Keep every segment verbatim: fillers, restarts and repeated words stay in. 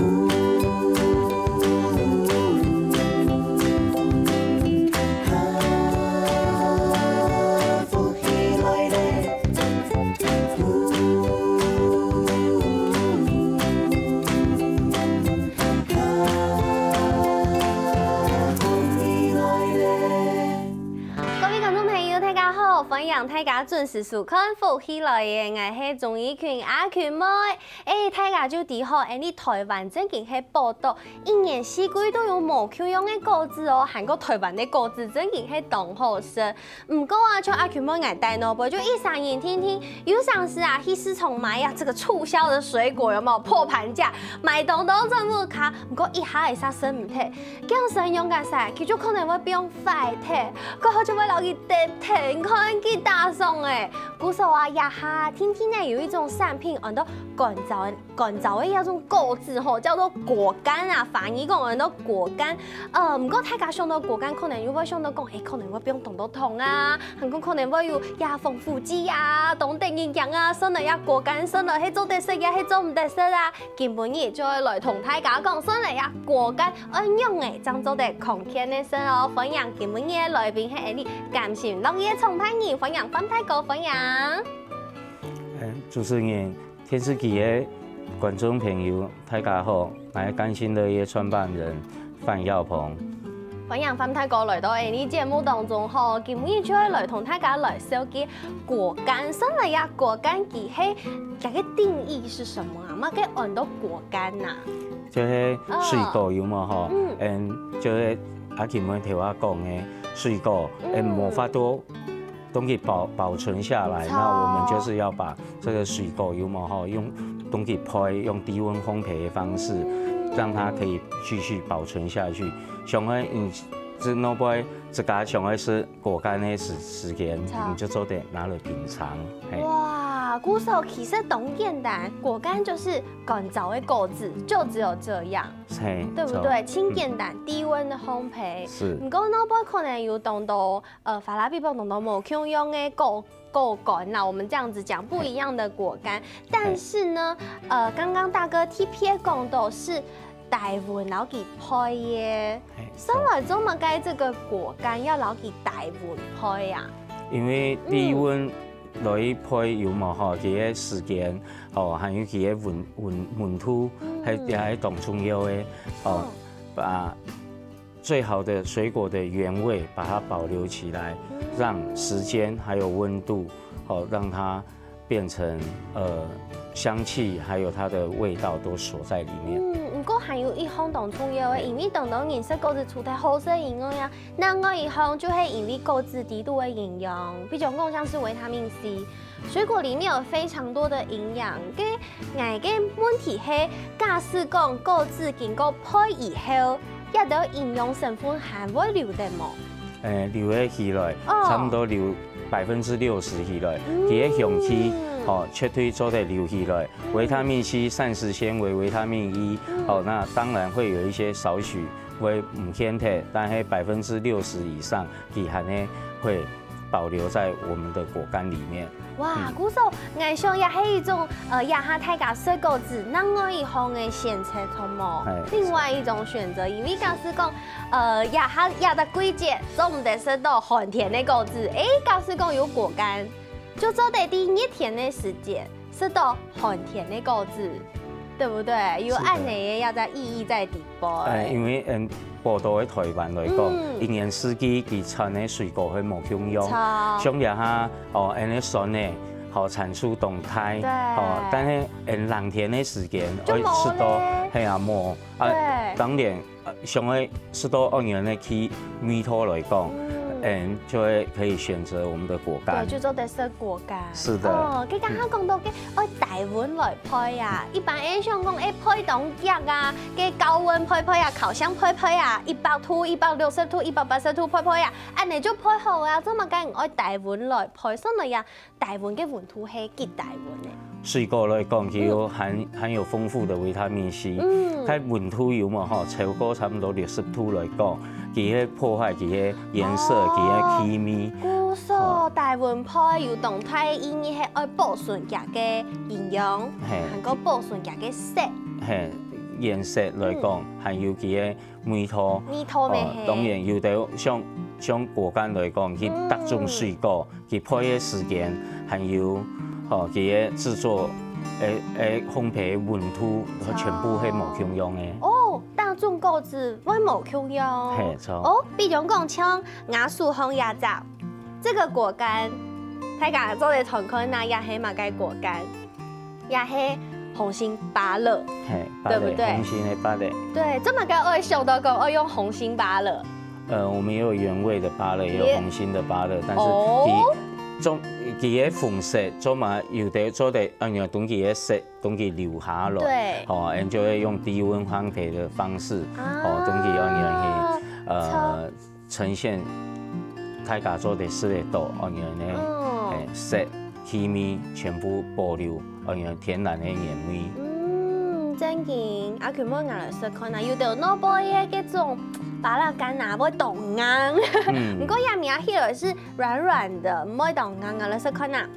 福氣來了。各位觀眾朋友，大家好，歡迎大家準時收看《福氣來了》，𠊎係鍾怡群阿群妹。欸，大家就知吼，欸，你台灣正經係寶島，一年四季都有無共樣个果子哦，還過台灣个果子正經係當好食。 毋過啊，像阿群妹𠊎戴老背，就一儕人定定，有成時啊，去市場買啊，這個促銷的水果有沒有？破盤價，買當多轉屋下，毋過一下仔煞食毋忒，驚生用个時，佢就可能會變壞忒，過後就會摎佢跌忒，你看幾打爽欸！故所啊，這下定定呢有一種產品，安到乾燥 乾燥个這種果子吼，叫做果乾啊，華語講安到果乾。呃，毋過大家想到果乾，可能又會想到講，欸，可能會放當多糖啊，還過可能會有這防腐劑啊，當得人驚啊，食了這果乾，食了係做得食也係做毋得食啊。今晡日就愛來同大家講，食了這果乾愛仰仔正做得康健个食哦。歡迎今晡日个來賓係𠊎俚感情樂業創辦人，歡迎范大哥，歡迎。欸，主持人， 電視機个觀眾朋友，大家好，𠊎係感情樂業創辦人范耀鵬。歡迎范大哥來到𠊎俚節目當中吼，今晡日就愛來同大家來紹介果乾。食了這果乾佢係，佢个定義是什麼啊？麼个安到果乾吶？就係水果有無吼？嗯，就係阿群妹頭下講个水果，嗯，無法度 東西保保存下來，那我們就是要把這個水果有沒有吼，用東西焙，用低溫烘焙的方式，讓它可以繼續保存下去。想愛你這後背自家想愛食果乾的時時間，你就做得拿來品嚐。哇，故所其實當簡單，果乾就是乾燥的果子，就只有這樣，對不對？盡簡單，低溫的烘焙。是。毋過後背可能有當多 呃，法拉比邦當多無共樣个果果乾啦，我們這樣子講不一樣的果乾。但是呢，呃，剛剛大哥特別講到是低溫摎佢焙个，上來做麼个這個果乾要摎佢低溫焙啊？因為低溫來焙有無吼，佢个時間吼，還有佢个溫溫溫度，還也係當重要个哦。把 最好的水果的原味，把它保留起來，讓時間還有溫度，哦，讓它變成呃香氣，還有它的味道都鎖在裡面。嗯，毋過還有一項當重要个，因為當多人食果子除忒好食以外啊，另外一項就係因為果子裡肚个營養，比如講像是維他命C， 水果裡面有非常多的營養，該𠊎个問題係，假使講果子經過焙以後，這兜營養成分還會留得無？欸，留得起來，差不多留百分之六十起來，佢个香氣，哦，絕對做得留起來。維他命C、膳食纖維、維他命E，哦，那當然會有一些少許會毋見忒，但係百分之六十以上，佢還係會 保留在我們的果乾裡面。哇，故所𠊎想也係一種，呃，這下大家食果子另外一項个選擇，著無？另外一種選擇，因為假使講，呃，這下這隻季節做毋得食到寒天个果子，欸，假使講有果乾，就做得在熱天个時節 食到寒天个果子，著毋著？有恁仔个這隻意義在裡背。欸，因為嗯，寶島个台灣來講，一年四季佢產个水果會無共樣。像這下哦，恁仔酸个，吼產出當大，吼，但係嗯冷天个時間，就無咧。係啊，無啊，當然 呃，想愛食到恁樣个氣味道來講，嗯，就會可以選擇我們的果乾。對，就做得食果乾。是的。哦，該剛剛講到个愛低溫來焙啊，一般人想講，欸，焙當遽啊，該高溫焙焙啊，烤箱焙焙啊，一百度、一百六十度、一百八十度焙焙啊，恁仔就焙好啊，做麼个愛低溫來焙？所以呀， 低溫个溫度係幾低溫呢？水果來講，佢有含含有豐富的維他命C。嗯，佢溫度有無吼，超過差不多六十度來講，佢會破壞佢个顏色，佢个氣味。故所低溫焙有當大个意義，係愛保存佢个營養，還過保存佢个色。係。顏色來講，還有佢个味道。味道咩係當然有兜像像果乾來講，佢搭種水果，佢配个時間，還有吼佢个製作，誒誒烘焙溫度，全部係無共樣个。哦，搭種果子會無共樣。嘿，著。哦，比如講像𠊎手項這隻，這個果乾，大家做得看看啊，也係麼个果乾？也係紅心芭樂。嘿，芭樂，對不對紅心个芭樂。對，做麼个會想到講愛用紅心芭樂？呃，我們也有原味的芭樂，也有也紅心的芭樂，但是哦佢種佢个紅色，做嘛有的做得，嗯，用佢个色，用佢留下來。對哦，俺就會用低溫烘焙的方式，啊哦，用佢用佢去，呃，呈現大家做得食得到，哦，用呢，嗯哎，色、氣味全部保留，哦，用天然的原味。嗯，正經，阿群妹，𠊎來試看啊，有兜外背个這種芭樂乾啊，會當硬。嗯毋過也摸起來是軟軟的，毋會當硬，𠊎來試看啊。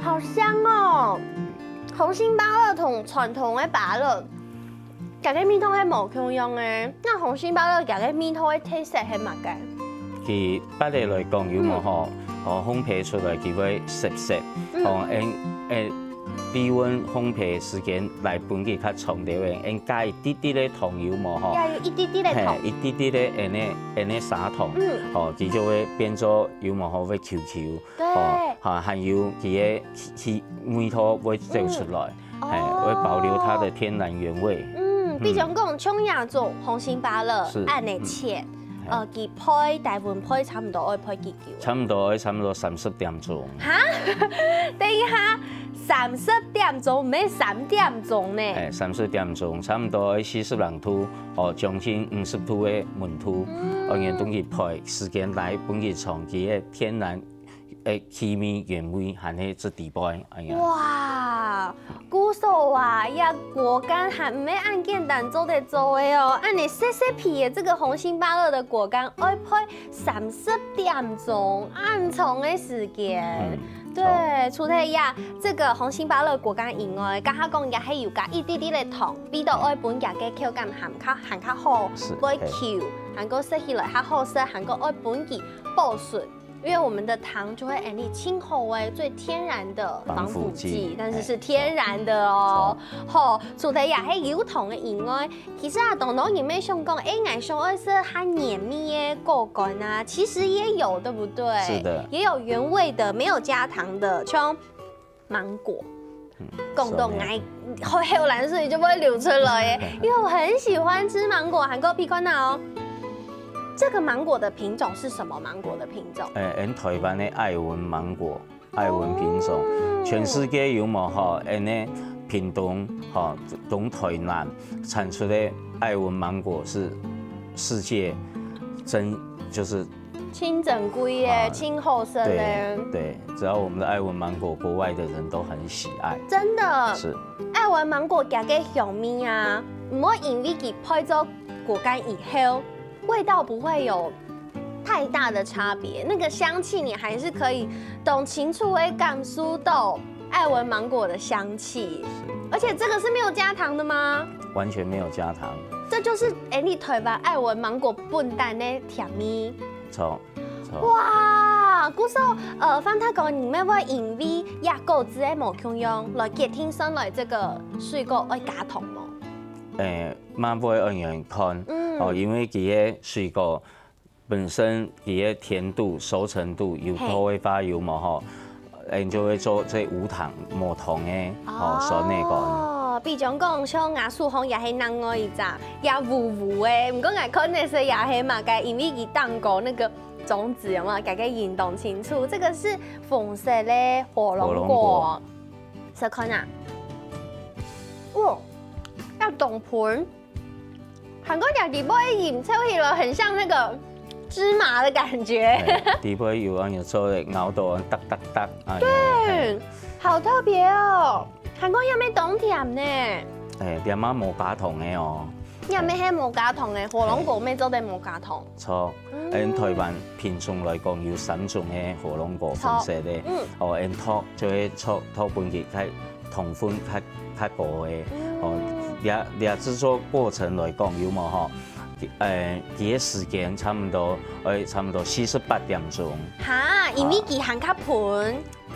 好香哦！紅心芭樂同傳統的芭樂，佢个味道係無共樣个。該紅心芭樂佢个味道个特色係麼个？佢芭樂來講，有無吼？哦，烘焙出來佢會澀澀，嗯哦，俺俺低溫烘焙時間來分佢較長條个，俺加一滴滴个糖有無吼？也有一滴滴个糖嘿，。一滴滴个恁呢恁呢砂糖，嗯哦，佢就會變做有無吼會Q Q，對哦，哈，還有佢个氣味道會走出來，嘿，哦會保留它的天然原味。嗯，比如講像這種紅心芭樂是，恁呢切，嗯呃，佢焙低溫焙差毋多愛焙幾久？差不多愛差不多三十點鐘。哈，等一下，三十點鐘，毋係三點鐘呢？哎，三十點鐘，差不多愛四十零度，哦，將近五十度个溫度，嗯哦，然後等佢焙，時間來分佢長期个天然个氣味原味，還係這底背，哎呀。哇，古早啊，這果乾還毋係恁簡單做得做个哦。恁呢細細皮个這個紅心芭樂的果乾，愛焙三十點鐘，恁長个時間。嗯對，除了呀，這個紅心芭樂果乾以外，剛剛講也還有加一滴滴的糖，味道愛分佢个口感還較還較好，是會Q，還過食起來較好食，還過愛分佢保水。因為我們的糖就會給你清口味，最天然的防腐劑，防腐劑但是是天然的哦。吼，除了也還有糖的以外，其實啊，當多人會想講，哎，𠊎想愛食較原味的果乾啊，其實也有，對不對？是的也有原味的，沒有加糖的，像芒果。嗯講到酸的𠊎，口口涎水就會流出來耶，因為我很喜歡吃芒果，還過皮卡納哦。這個芒果的品種是什麼芒果的品種？誒，𫣆台灣个愛文芒果，愛文品種，哦全世界有無吼？𫣆个屏東吼，東台南產出个愛文芒果是世界真就是清整歸耶，啊清好食对嘞。对，只要我們的愛文芒果，國外的人都很喜愛。真的，是，愛文芒果佢个香味啊，毋會因為佢焙做果乾以後，味道不會有太大的差別，那個香氣你還是可以當清楚的感受到愛文芒果的香氣，而且這個是沒有加糖的嗎？完全沒有加糖。這就是哎，你台灣愛文芒果本身的甜味。從從哇，故所呃，范太公，你們會因為這果子个無共樣來決定選來這個水果愛加糖無？誒，嘛會恁樣看，嗯哦，因為佢个水果本身佢个甜度、熟成度有嘿透會發有無吼，誒，你就會做這無糖無糖个哦，酸个乾。哦，比如講，像𠊎手項也係另外一隻，也烏烏个，毋過𠊎看个時也係嘛，該因為佢頂高那個種子有沒有？該个印當清楚，這個是紅色个火龍果火龍果。試看啊，哇，要懂盤。 還過佢底背飲抽起來很像那個芝麻的感覺。誒，底背有恁樣做个咬到噠噠噠啊。嗯，好特別哦。還過也無當甜呢。誒，這嘛無加糖个哦。也乜係無加糖个，火龍果乜做得無加糖。著，嗯。𫣆台灣品種來講，有三種个火龍果分析个。著。嗯。哦，𫣆擇就係擇，擇分佢較糖分較，較高个。嗯。哦，這，這製作過程來講，有無吼？誒，佢个時間差毋多，誒，差毋多四十八點鐘。哈，因為佢還較賁。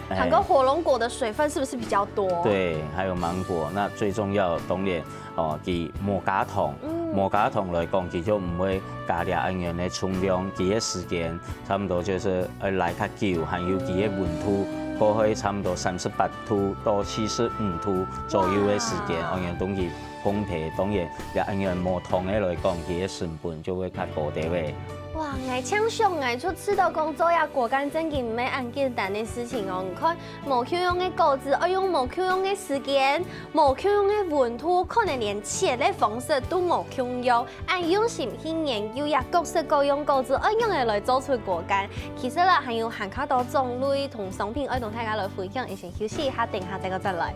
哎。還過火龍果的水分是不是比較多？對，還有芒果。那最重要，當然，哦，佢無加糖，嗯。無加糖來講，佢就毋會加這恁樣个重量，佢个時間差毋多就係，呃，來較久，還有佢个溫度，過去差毋多三十八度到四十五度左右个時間，哦。恁樣東西烘焙，當然，這恁樣無糖个來講，佢个成本就會較高兜仔。 哇，𠊎想像𠊎就知道講做這果乾正經毋係恁簡單个事情哦。你看，無共樣个果子，愛用無共樣个時間，無共樣个溫度，可能連切个方式都無共樣。恁用心去研究這各式各樣果子，愛仰仔來做出果乾。其實啦，還有還較多種類同商品愛同大家來分享，𫣆先休息一下，等下再過轉來。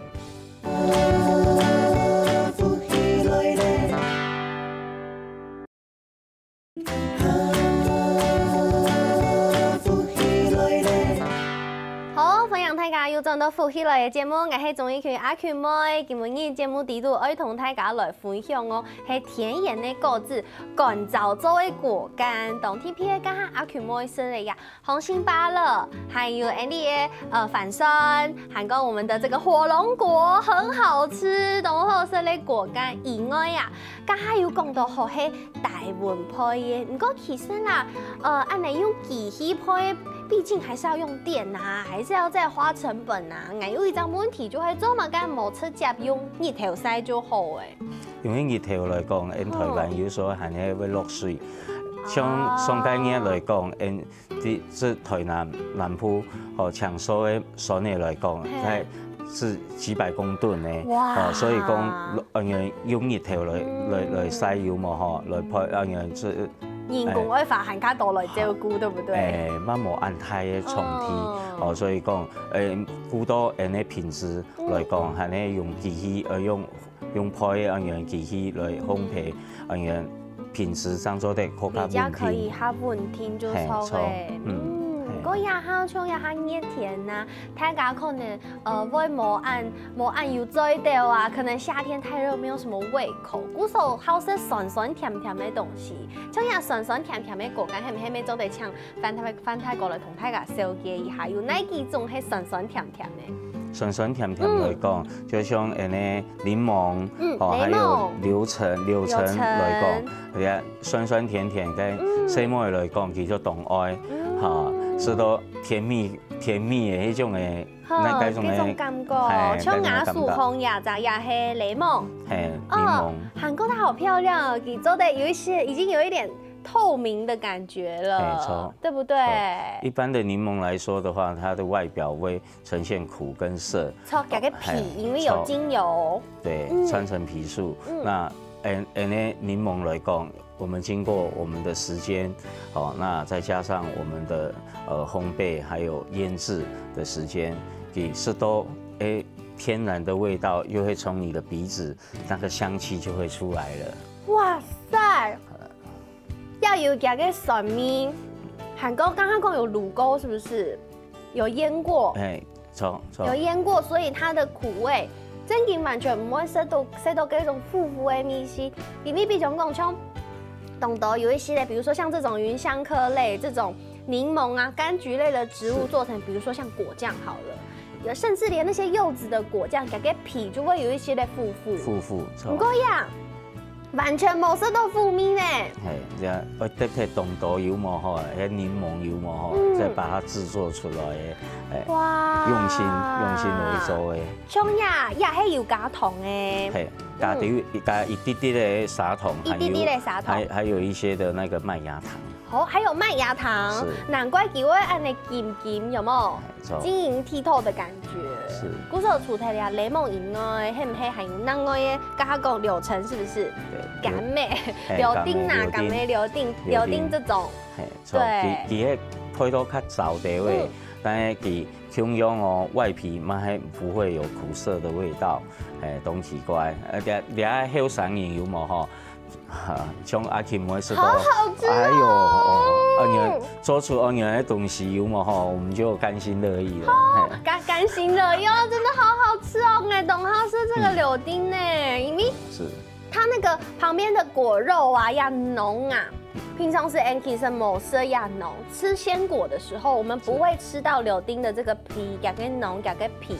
好，歡迎大家又轉到福氣來了節目，𠊎係鍾意群阿群妹。今晡日節目裡肚愛同大家來分享哦，係天然个果子，乾燥做个果乾，當特別个，剛剛阿群妹食个呀， 紅心芭樂，還有𫣆俚个，呃，番檨，還有我們的這個火龍果，很好吃，當好食个果乾以外啊，剛剛有講到吼，係低溫焙个。毋過其實啦，呃，恁樣用機器焙，畢竟還是要用電啊，還是要再花成本啊。𠊎有一個問題就係，做麼个無直接用日頭曬就好欸？因為日頭來講，𫣆台灣有時候還係會落水，像上個月來講，𫣆 這，這台南南部，吼，青山个山仔來講，嘿。該係幾百公噸呢，哇。吼，所以講，呃，用日頭來，來，來曬有無吼，來焙，呃，這，人工愛花還較多來照顧，對不對？欸，嘛無恁大个場地，哦。吼，所以講，欸，顧到𫣆个品質來講，嗯。還係用機器，呃，用 用焙个恁樣機器來烘焙，恁樣品質上做得較加穩定。比較可以較穩定就著欸。嘿，著，嗯，嗯，嘿。毋過這下像這下熱天啊，大家可能，呃，會無恁，無恁有嘴斗啊，可能夏天太熱，沒有什麼胃口。故所好食酸酸甜甜个東西，像這酸酸甜甜个果乾，係毋係乜做得請 范大，范大哥來同大家紹介一下，有哪幾種係酸酸甜甜个？酸酸甜甜來講，嗯。就像𫣆个檸檬，嗯，哦，還有柳橙，柳橙來講，柳橙。哎呀，酸酸甜甜个，嗯。細妹來講，佢就當愛，嗯。哈，食到甜蜜，甜蜜个那種个，吼，那，那種个，這種感覺，嘿，像雅薯紅呀，那種感覺。也係檸檬。嘿，哦，檸檬。韓國它好漂亮哦，佢做得有一些，已經有一點 透明的感覺了，嘿，著，對不對？著。一般的檸檬來說的話，它的外表會呈現苦跟澀。著，佢个皮，嘿，因為有精油。著。對，嗯。穿層皮數。嗯。那，嗯，嗯，那檸檬來講，我們經過我們的時間，哦，那再加上我們的，呃，烘焙還有醃製的時間，你食到，欸，天然的味道又會從你的鼻子，那個香氣就會出來了。哇塞！ 也有佢个酸味。韓國剛剛講有滷過，是不是？有醃過。哎，著，著。有醃過，所以它的苦味正經完全毋會食到，食到這種苦苦个味緒。因為比如講，像當多有一些的，比如說像這種芸香科類、這種檸檬啊、柑橘類的植物做成，比如說像果醬好了，有，甚至連那些柚子的果醬，佢个皮就會有一些的苦苦。苦苦，著。毋過呀， 完全無食到苦味呢。嘿，這，呃，特別當多有無吼，該檸檬有無吼，嗯。再把它製作出來的，哎，哇。用心，用心來做的。像這，這係有加糖的。嘿，加點，嗯。加一滴滴的砂糖，一滴滴的砂糖。還有，還，還有一些的那個麥芽糖。 哦，還有麥芽糖，是。難怪佢會恁樣金金，有沒有？哎，著。晶瑩剔透的感覺。是。故所除忒了檸檬以外，係毋係還有另外个，剛剛講柳橙是不是？對，柑仔，嘿，柳丁啊，柑仔，柑仔，柳丁，柳丁。柳丁這種。嘿，著，對。佢，佢該焙到較燥兜仔，嗯。但係佢共樣哦，外皮嘛還不會有苦澀的味道，哎，當奇怪。而且，你看後生人有無吼？哈，像阿Kim會食到，好好吃哦。哎呦，哦，恁樣做出恁樣个東西有無吼，我們就甘心樂意了。哦，嘿。甘，甘心樂意哦，真的好好吃哦，𠊎當好食這個柳丁呢，因為是。它那個旁邊的果肉啊，也濃啊，平常時𠊎其實無食也濃，吃鮮果的時候，我們不會吃到柳丁的這個皮，夾个濃，夾个皮。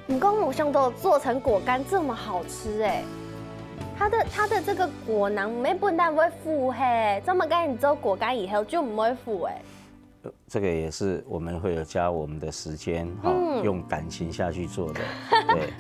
毋過無想到做成果乾這麼好吃欸。它的，它的這個果囊毋係本來會苦嘿，做麼个你做果乾以後就毋會苦欸？呃，這個也是我們會有加我們的時間，哈，嗯。用感情下去做的，對。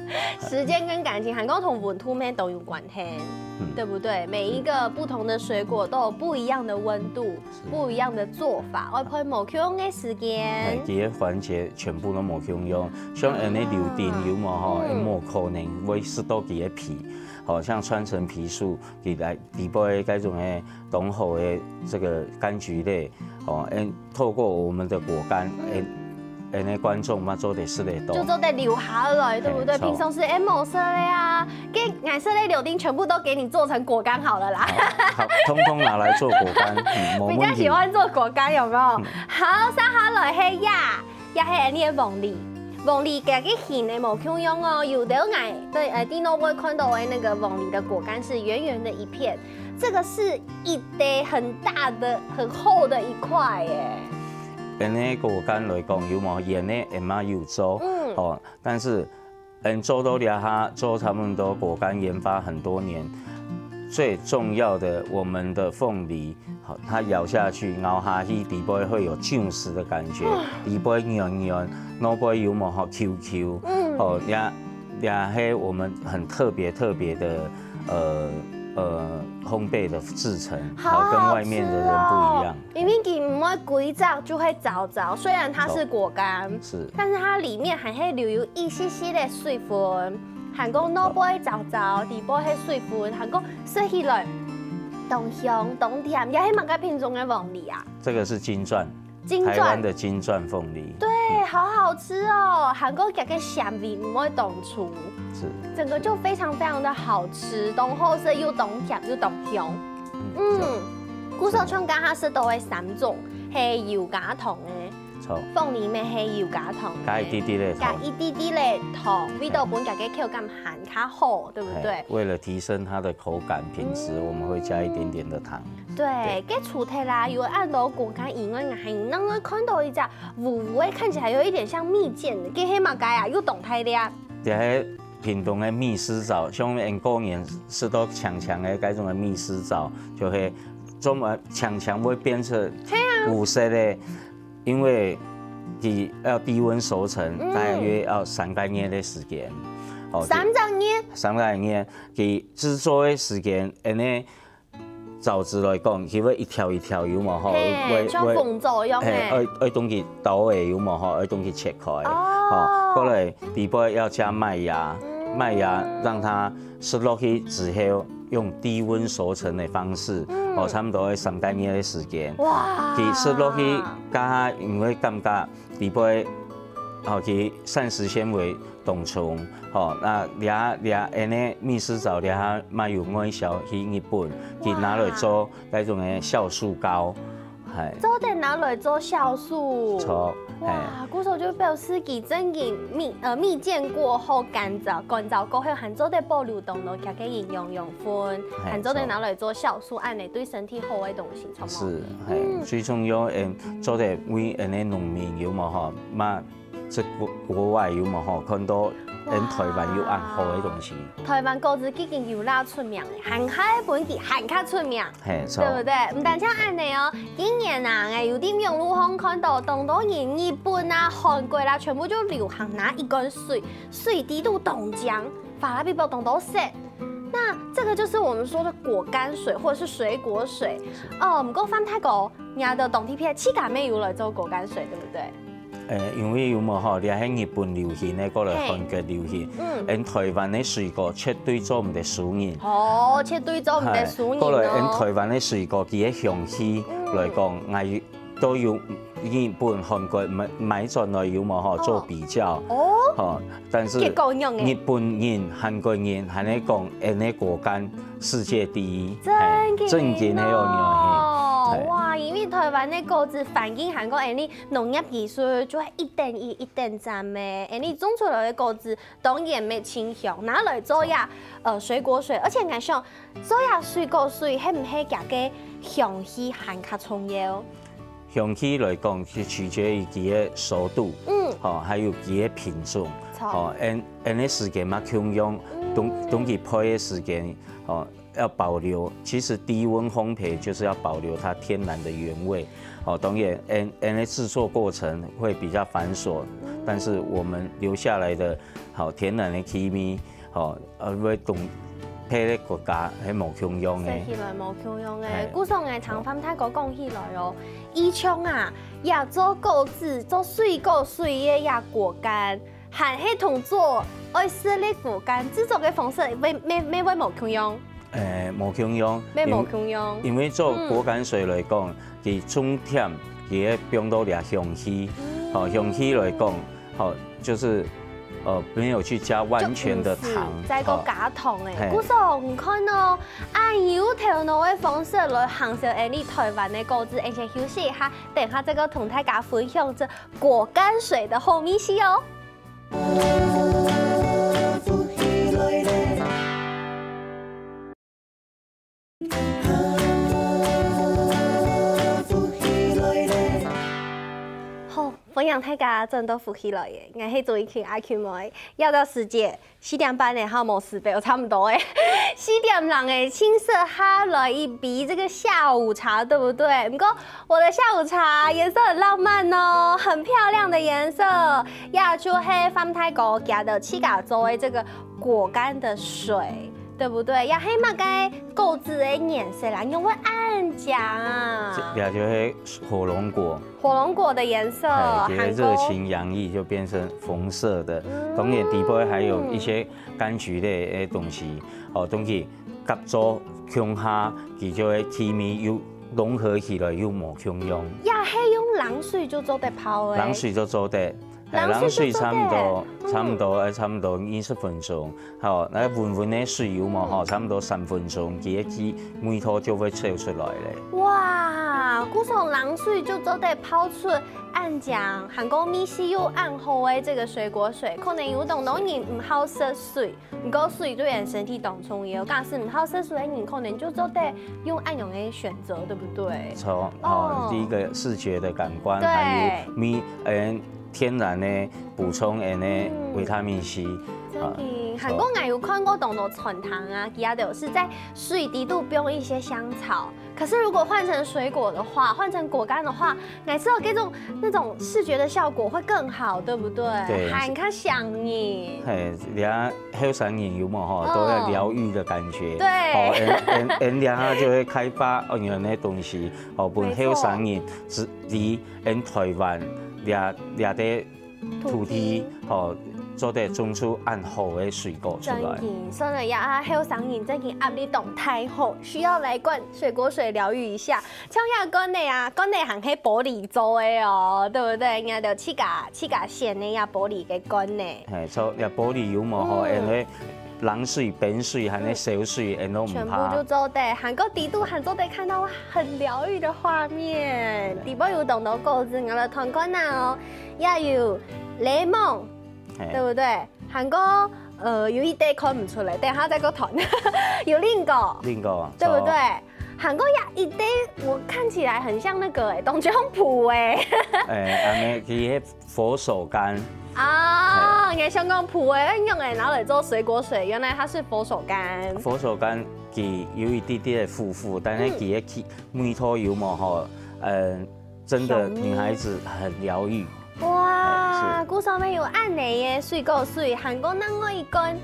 時間跟感情，還講同溫度乜都有關係，嗯。對不對？每一個不同的水果都有不一樣的溫度，是。不一樣的做法，愛配無共樣个時間。哎，佢个環節全部都無共樣。 像恁呢柳丁有無吼，嗯。無可能會食到佢个皮，吼，像穿層皮樹，佢來底背該種个當好个這個柑橘類，哦，嗯，透過我們的果乾，嗯。嗯，恁呢觀眾嘛做得食得到。就做得留下來，對不對？嘿，平常時欸無食个啊，給，𠊎食个柳丁全部都給你做成果乾好了啦。好，好，通通拿來做果乾，嗯，沒問題。比較喜歡做果乾，有沒有？嗯。好，接下來係呀。 也係恁呢个黃梨。黃梨个个形呢無共樣哦，有兜𠊎對，呃，電腦會看到的那個黃梨的果乾是圓圓的一片，這個是一垤很大的、很厚的一塊耶。恁呢果乾來講，有無？圓个也嘛有做，嗯。哦，但是 嗯，做到這下，做差不多果乾研發很多年，最重要的，我們的鳳梨，好，它咬下去，咬下去，底背會有juice的感覺，哇。底背軟軟，內背有無吼Q Q，嗯。哦，也，也係我們很特別特別的，呃，呃，烘焙的製程，好，好，跟外面的人不一樣。好好吃哦。 明明佢毋會歸隻就會燥燥，雖然它是果乾，是。但是它裡面還係留有一息息个水分，還過內背燥燥，底背係水分，還過食起來當香當甜，也係麼个品種个黃梨啊？這個是金鑽，金鑽。台灣的金鑽鳳梨。對，嗯。好好吃哦，還過佢个纖維毋會當粗，是。整個就非常非常的好吃，當好食又當甜又當香。 嗯，嗯。故所像頭下食到个三種，係有加糖个。著。鳳梨乜係有加糖个。加一滴滴个糖。加一滴滴个糖，為著分佢个口感還較好，對不對？嘿，為了提升它的口感品質，嗯。我們會加一點點的糖。對，對。該除忒啦，有恁多果乾以外，還能夠看到一隻烏烏个，看起來有一點像蜜餞个，該係麼个啊？又當大粒。這係 屏東个蜜絲棗，像𠊎个人食到強強个該種个蜜絲棗，就係做麼強強會變成，係啊。烏色个，因為佢要低溫熟成，嗯。大約要三個月个時間。哦，三個月？三個月，佢製作个時間，恁呢 棗子來講，佢會一條一條有無吼？嘿，會，像紅棗樣嘿，嘿。愛，愛當佢刀仔有無吼？愛當佢切開。哦。吼，過來底背要加麥芽，嗯。麥芽讓它食落去之後，用低溫熟成的方式，嗯。哦，差不多要三個月个時間。哇。佢食落去，加下因為感覺底背，哦，佢膳食纖維 當重，吼，該這，這恁呢蜜絲棗這下嘛有外銷去日本，佢拿來做該種个酵素膏，係。做得拿來做酵素。著，係。哇，故所就表示佢真个蜜，呃，蜜餞過後，乾燥，乾燥過後還做得保留當多佢个營養養分，係，還做得拿來做酵素，恁呢對身體好个東西，著無？是，係，嗯。最重要，嗯，做得為恁呢農民有無吼，嘛 這國，國外有無吼，看到，哇。𠊎台灣有恁好个東西。台灣果子已經有啦出名了，還較分佢還較出名，嘿，著。對不對？毋單淨恁呢哦，今年啊，𠊎有在網路上看到，當多人日本啊、韓國啦，全部就流行拿一罐水，水滴到當漿，花啦嗶啵當多色。那這個就是我們說的果乾水或者是水果水。哦，毋過范大哥，你的當地片自家乜有來做果乾水，對不對？ 誒，因為有無吼，這係日本流行个，過來，嘿。韓國流行。嗯。𠊎台灣个水果絕對做毋得輸人。哦，絕對做毋得輸人哦。嘿，過來，𠊎台灣个水果，佢个香氣來講，嗯。𠊎 都有日本、韓國買買轉來有無吼做比較，哦，吼，但是結果仰仔？日本人、韓國人還在講，恁个果乾世界第一，真个，嘿，真个係有影，嘿，哇，因為台灣个果子環境還過恁个農業技術就係一等一、一等讚个，恁个種出來个果子當然乜清香，拿來做呀，呃，水果水，而且𠊎想 做這水果水，係毋係佢个香氣還較重要？香氣來講，係取決於佢个熟度，嗯，吼，還有佢个品種，著，吼，恁恁个時間嘛共樣，冬冬季配个時間，吼，要保留。其實低溫烘焙就是要保留它天然的原味，吼，當然，恁恁个製作過程會比較繁瑣，但是我們留下來的，好，天然的氣味，吼， 呃，會同別个國家係無共樣个。食起來無共樣个。嘿。故所𠊎聽范大哥講起來哦，以前啊，這做果子、做水果水个這果乾，還係同做愛食个果乾，製作个方式會會會會無共樣？誒，無共樣。會無共樣。因為做果乾水來講，佢重點，佢會放到這香氣，吼，香氣來講， 好，就是，呃，沒有去加完全的糖，就毋使再過加糖欸。好。嘿。故所你看哦，恁有頭腦个方式來行銷恁呢台灣个果子，而且休息一下，等下再過同大家分享這果乾水的好味緒哦。好，歡迎大家轉到福氣來了，𠊎係主持人阿Q妹。這到時節，四點半了，還無十分，差毋多欸。四點零了，請食下來一杯這個下午茶，對不對？毋過我的下午茶顏色很浪漫哦，很漂亮的顏色，這就係范大哥佢兜自家做个這個果乾的水。 對不對？這係麼个果子个顏色啦？仰會恁靚啊？這這就係火龍果。火龍果的顏色，嘿，佢个熱情洋溢就變成紅色的。還過，嗯，當然底背還有一些柑橘類的東西，哦，東西合做共下，佢就會氣味又融合起來又無共樣。這係用冷水就做得泡个。冷水就做得， 哎，冷水就做得。冷水差毋多，嗯。差毋多，哎，差毋多二十分鐘。好，該溫溫个水有無，吼，差毋多三分鐘，佢个氣味道就會出出來了。哇，故所冷水就做得泡出恁靚，還過味緒又恁好个這個水果水，可能有當多人毋好食水， 毋過水對人身體當重要，假使毋好食水个人，可能就做得用恁樣个選擇，對不對？著，哦，哦。第一個視覺的感官，對。還有味，嗯，天然个補充，嗯，維他命C。真的，啊，還過𠊎有看過當多餐廳啊，佢兜係在水底肚放一些香草， 可是如果換成水果的話，換成果乾的話，𠊎知道這種，那種視覺的效果會更好，對不對？對。還較香呢。嘿，這後生人有無吼，哦。都在療癒的感覺。對。哦，𠊎𠊎𠊎這下就會開發恁樣个東西，哦，分後生人知，知𠊎台灣這這个 土地，土地，吼，做得種出恁好个水果出來。真經，所以啊，後生人真經壓力當大吼，需要來罐水果水療癒一下。像這罐仔啊，罐仔還係玻璃做个哦，對不對？人家就自家自家選个呀玻璃个罐仔。嘿，所以這玻璃有無吼，嗯。因為冷水、冰水，還有燒水，𠊎都毋怕。全部就做得，還過底肚還做得看到很療癒的畫面。底背有當多果子，𠊎來看看啊哦。 也有檸檬，嘿。對不對？還過，呃，有一堆看毋出來，等下再過談。有蘋果，蘋果，對不對？著。還過有一堆，我看起來很像那個欸，當像瓠欸。欸，恁呢，佢係佛手柑。啊，嘿。𠊎想講瓠欸，恁樣欸，拿來做水果水，原來它是佛手柑。佛手柑佢有一滴滴个苦苦，但是佢个氣，嗯。味道有無吼？嗯，真的，香味。女孩子很療癒。 哇，哎，是。故所乜有恁呢个水果水，還過另外一罐，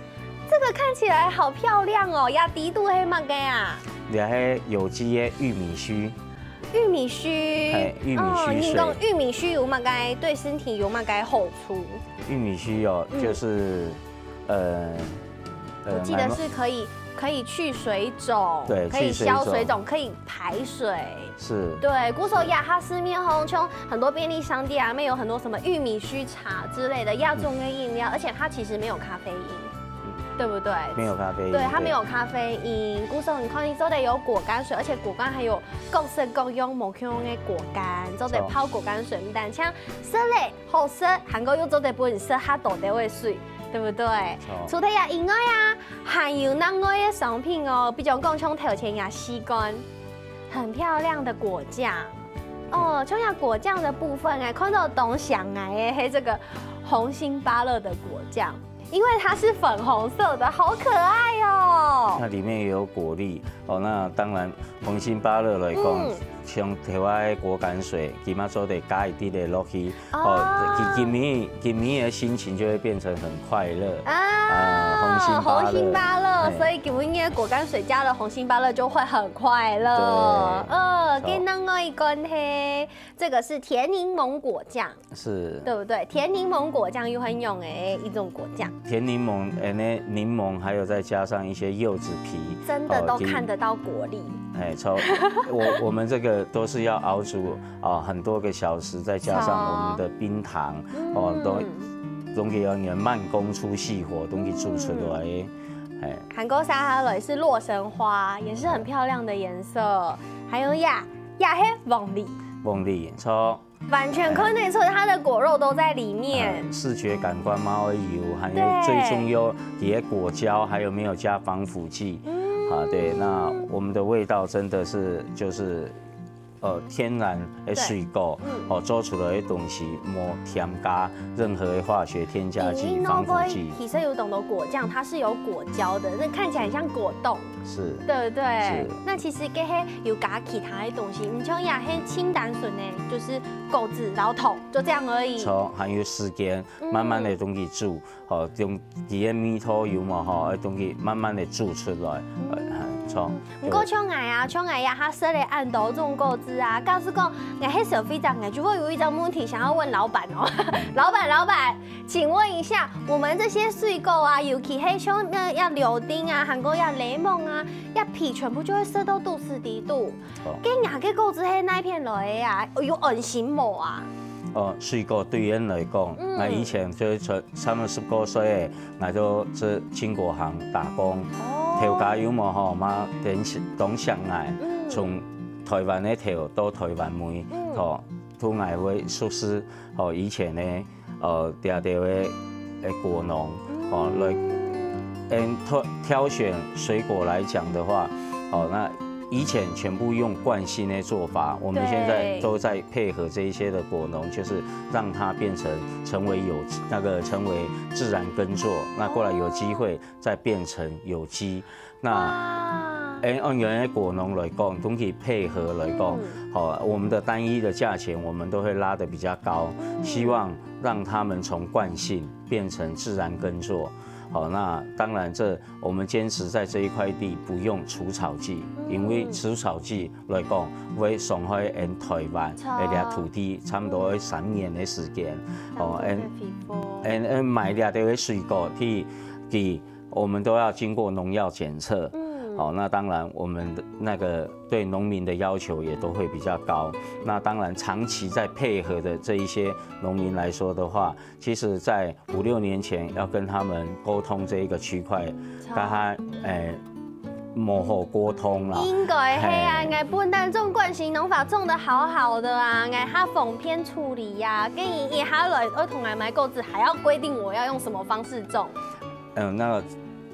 這個看起來好漂亮哦，這底肚係麼个啊？這係有機个玉米鬚。玉米鬚。嘿，玉米鬚水。哦，你講玉米鬚有麼个，對身體有麼个好處？玉米鬚哦，嗯。就是，呃，呃，我記得是可以可以去水肿，对，可以去水肿消水肿，可以排水。是，对，故所這下市面上像很多便利商店啊，裡面有很多什麼玉米须茶之類的，這種的飲料，而且它其實沒有咖啡因，對不對？没有咖啡因，对，它没有咖啡因，故所你看你做得有果乾水，而且果乾還有各式各樣無共樣的果乾，做得泡果乾水，毋單淨食了好食，還過又做得分你食較多个水，對不對？錯除了這以外啊，還有另外个商品哦，比如講像頭前這吸管，很漂亮的果醬。哦，像這果醬的部分哎，看到當想哎，嘿，這個紅心芭樂的果醬，因為它是粉紅色的，好可愛哦。那里面也有果粒哦。那当然，红心芭乐来讲，嗯像台湾的果干水，起码做得加一滴的落去哦哦。今今天今天的心情就会变成很快乐。啊，啊红心芭乐红心芭乐，嘿所以今天的果干水加了红心芭乐就会很快乐。对呃，错跟另外一罐嘿，这个是甜柠檬果酱，是，对不对？甜柠檬果酱又很用诶一种果酱，甜柠檬，哎，那柠檬还有再加上一些柚子皮，真的都哦其看得到果粒。哎，超，我我们这个都是要熬煮啊、很多个小时，再加上我们的冰糖哦，都东西要你慢工出细活，东西煮出来，哎，韩国沙哈雷是洛神花，也是很漂亮的颜色，还有呀，呀嘿，凤梨，凤梨，超完全看得出它的果肉都在里面。哎视觉感官嘛会有，还有对最重要，底下果胶还有没有加防腐剂？嗯啊，对，那我们的味道真的是就是。呃，天然的水果，嗯哦，做出来的东西，没添加任何的化学添加剂、防腐剂。其实有懂得果酱，它是有果胶的，那看起来很像果冻，是，对不对是？那其实给嘿有加其他的东西，你像呀，很清淡纯呢，就是果子，然后糖，就这样而已。错，还有时间，嗯慢慢的东西煮，哦，用底下蜜桃油嘛，吼，要东西慢慢的煮出来，呃，错。不过像我啊，像我呀，他说了按多种果子啊，告诉讲，我黑小飞长，我就会有一个问题想要问老板哦。老板，老板，请问一下，我们这些水果啊，尤其黑熊那要柳丁啊，韩国要檸檬啊，要皮全部就会塞到肚屎底肚。哦跟哪个果子黑那一片来的啊？有安心无啊？哦，水果对人来讲，嗯那以前就是差差不多十九岁的，那就去青果行打工。哦头家有无吼，嘛等东乡来，嗯从台湾的头到台湾尾，嗯吼，都来会熟识，吼，以前呢，呃，嗲嗲的，的果农，哦，来，嗯，挑挑选水果来讲的话，哦，那以前全部用惯性的做法，我们对现在都在配合这一些的果农，就是让它变成成为有那个成为自然耕作，那过来有机会再变成有机。那哇，哎，按原来果农来讲，东西配合来讲，嗯好，我们的单一的价钱我们都会拉得比较高，嗯希望让他们从惯性变成自然耕作。好，那当然这我们坚持在这一块地不用除草剂，嗯因为除草剂来讲会伤害俺台湾错的土地差不多三年的时间。哦，俺皮肤，俺俺买了这个水果去给我们都要经过农药检测。嗯哦，那当然我们的那个对农民的要求也都会比较高。那当然长期在配合的这一些农民来说的话，其实在五六年前要跟他们沟通这一个区块，跟他诶。模糊沟通啦。应该系啊，嘿哎，本当种惯性农法种的好好的啊，哎，他封片处理呀、跟你一下来，我同来买果子，还要规定我要用什么方式种。嗯，那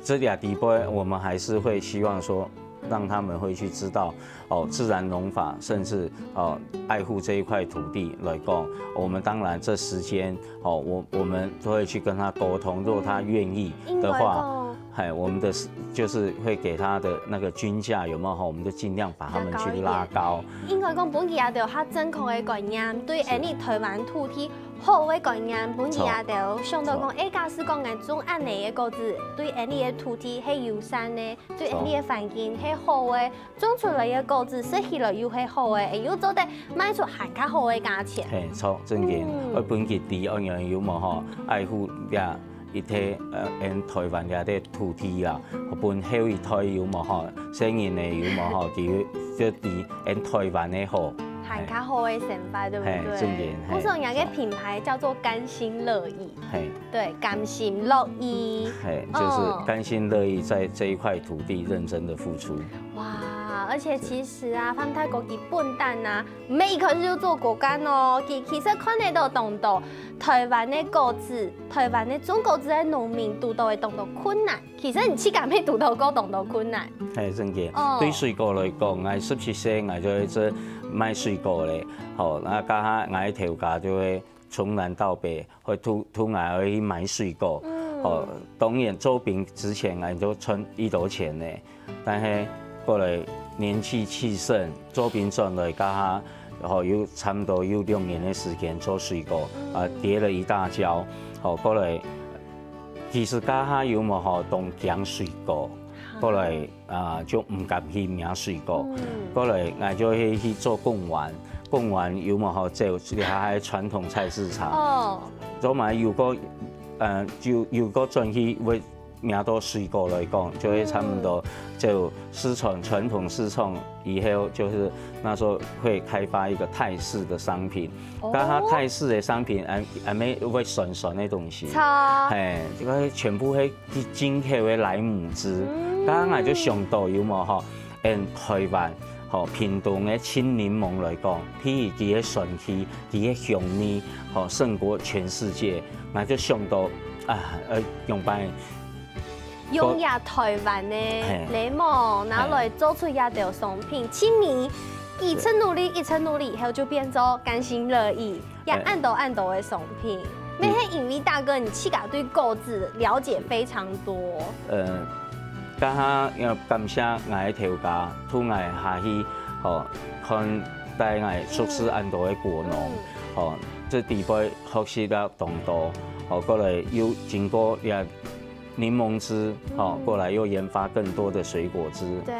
这俩底部，我们还是会希望说，让他们会去知道哦，自然农法，甚至哦，爱护这一块土地来讲，我们当然这时间哦，我我们都会去跟他沟通，如果他愿意的话，应该讲哎，我们的就是会给他的那个均价有没有哈？我们就尽量把他们去拉高。应该讲，本期也就有较正确的概念，对是俺台湾土地好的概念，本期也就有想到讲，哎，假使讲俺种恁呢的果子，对俺的土地系友善的，对俺的环境系好的，种出来的果子食起来又系好的，哎，又做得卖出还较好的价钱。嘿，错，正经，嗯我本期地安样有无吼？爱护呀，一代，呃，𫣆台灣這个土地啊，分後一代有無吼，細人仔有無吼，佢就知𫣆台灣个好。還較好个想法，對不對？嘿，正經，嘿。故所你个品牌叫做甘心樂意。嘿。對，甘心樂意。嘿，就是甘心樂意在這一塊土地認真的付出。哇，而且其實啊，范大哥佢本旦啊，毋係一開始就做果乾哦，佢其實看得到當多台灣个果子，台灣个種果子个農民堵到个當多困難。其實你自家也堵到過當多困難。嘿，正經。哦。對水果來講，𠊎十七歲，𠊎就開始賣水果咧。吼，該該下𠊎个頭家就會從南到北，會渡，渡𠊎去買水果。嗯。吼，當然做餅之前，𠊎就存一多錢咧。 但係過來年紀氣盛，做兵轉來該下，吼，有差不多有兩年个時間做水果，啊，跌了一大跤，吼，過來，其實該下有無吼，當驚水果，過來，啊，就毋敢去賣水果，過來，𠊎就去，去做公園，公園有無吼，走，這下个傳統菜市場，哦。做嘛有個，呃，就有個轉去會 賣到水果來講，就會差不多，就市場，傳統市場以後，就是那時候會開發一個泰式的商品。哦。該下泰式个商品，還，還無會酸酸个東西。係。嘿，這個全部係進口个萊姆汁。嗯。該下𠊎就想到有無吼，𫣆台灣，吼，屏東个青檸檬來講，譬如佢个酸氣，佢个香味，吼，勝過全世界。𠊎就想到，啊，呃，仰般 用這台灣个，嘿。檸檬，拿來做出這兜商品，嘿。盡尾，一直努力，一直努力以後就變做甘心樂意，也，嘿。恁多恁多个商品。嘿。乜係因為大哥你自家對果子了解非常多。呃，該下要感謝𠊎个頭家，渡𠊎下去，吼，看帶𠊎熟識恁多个果農，嗯。吼，這底背學習了當多，吼，過來又經過這 檸檬汁，吼，嗯。過來又研發更多的水果汁。對。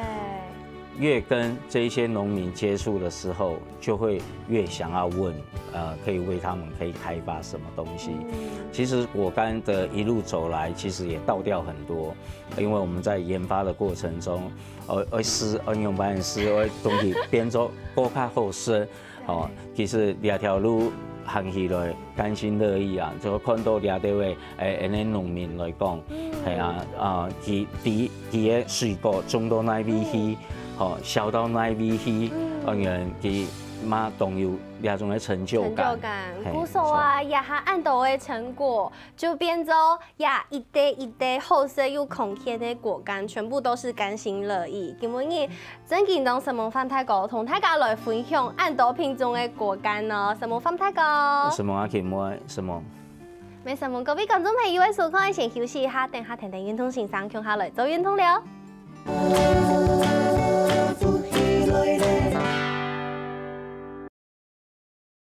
越跟這一些農民接觸的時候，就會越想要問，呃，可以為他們可以開發什麼東西。嗯。其實果乾的一路走來，其實也倒掉很多，因為我們在研發的過程中，呃，會試，呃，用白食，會東西變做果較好食， 哦，其實這條路行起來，甘心樂意啊，就看到這兜个，誒，恁樣農民來講，嗯。係啊，啊，佢，佢，佢个水果種到哪位去，嗯。吼，銷到哪位去，嗯。當然佢嘛當有這種个成就感。成就感。係，故所啊，沒錯。這下恁多个成果， 就變做這一垤一垤好食又康健个果乾，全部都是甘心樂意。今晡日真經當承蒙范大哥，同大家來分享恁多品種个果乾哦，承蒙范大哥。承蒙阿琴妹，承蒙。乜承蒙各位觀眾朋友个收看，先休息一下，等下跈等運動先生共下來做運動了。